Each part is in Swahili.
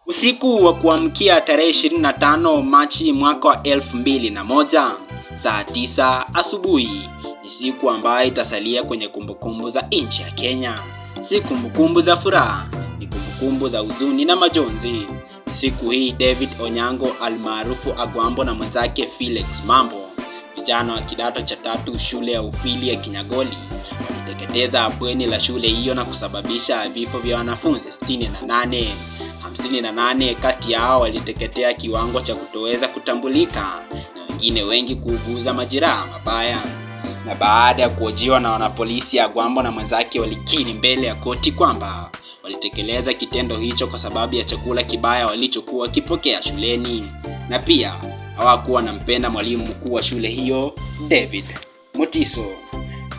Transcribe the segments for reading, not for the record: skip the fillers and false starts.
Usiku wa kuamkia tarehe 25 Machi mwaka wa 2001 saa 9 asubuhi ni siku ambayo itasalia kwenye kumbukumbu za nchi ya Kenya. Si kumbukumbu za furaha, ni kumbukumbu za huzuni na majonzi. Siku hii David Onyango almaarufu Agwambo na mwenzake Felix Mambo, vijana wa kidato cha tatu shule ya upili ya Kinyagoli, waliteketeza bweni la shule hiyo na kusababisha vifo vya wanafunzi 68. 58 kati yao waliteketea kiwango cha kutoweza kutambulika na wengine wengi kuuguza majeraha mabaya. Na baada ya kuhojiwa na wanapolisi, Agwambo na mwenzake walikiri mbele ya koti kwamba walitekeleza kitendo hicho kwa sababu ya chakula kibaya walichokuwa wakipokea shuleni, na pia hawakuwa wanampenda mwalimu mkuu wa shule hiyo David Mutiso.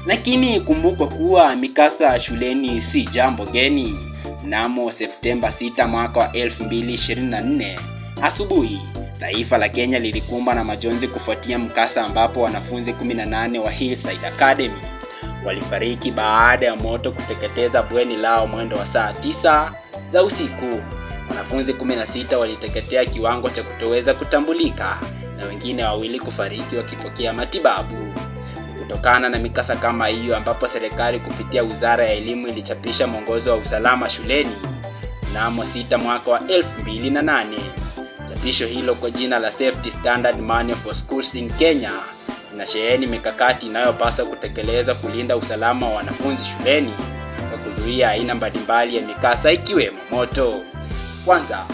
Lakini kumbukwa kuwa mikasa shuleni si jambo geni. Mnamo Septemba 6 mwaka wa 2024 asubuhi, taifa la Kenya lilikumbwa na majonzi kufuatia mkasa ambapo wanafunzi 18 wa Hillside Academy walifariki baada ya moto kuteketeza bweni lao mwendo wa saa 9 za usiku. Wanafunzi 16 waliteketea kiwango cha kutoweza kutambulika na wengine wawili kufariki wakipokea matibabu. Kutokana na mikasa kama hiyo, ambapo serikali kupitia Wizara ya Elimu ilichapisha mwongozo wa usalama shuleni mnamo 6 mwaka wa 2008. Chapisho hilo kwa jina la Safety Standard Manual for Schools in Kenya inasheheni mikakati inayopaswa kutekeleza kulinda usalama wa wanafunzi shuleni kwa kuzuia aina mbalimbali ya mikasa ikiwemo moto. Kwanza,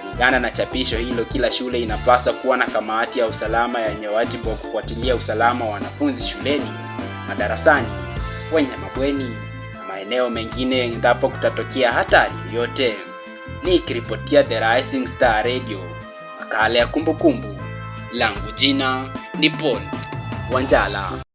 kulingana na chapisho hilo, kila shule inapaswa kuwa na kamati ya usalama yenye wajibu wa kufuatilia usalama wa wanafunzi shuleni, madarasani, kwenye mabweni na maeneo mengine endapo kutatokea hatari yoyote. Nikiripotia The Rising Star Radio, makala ya kumbukumbu, langu jina ni Paul Wanjala.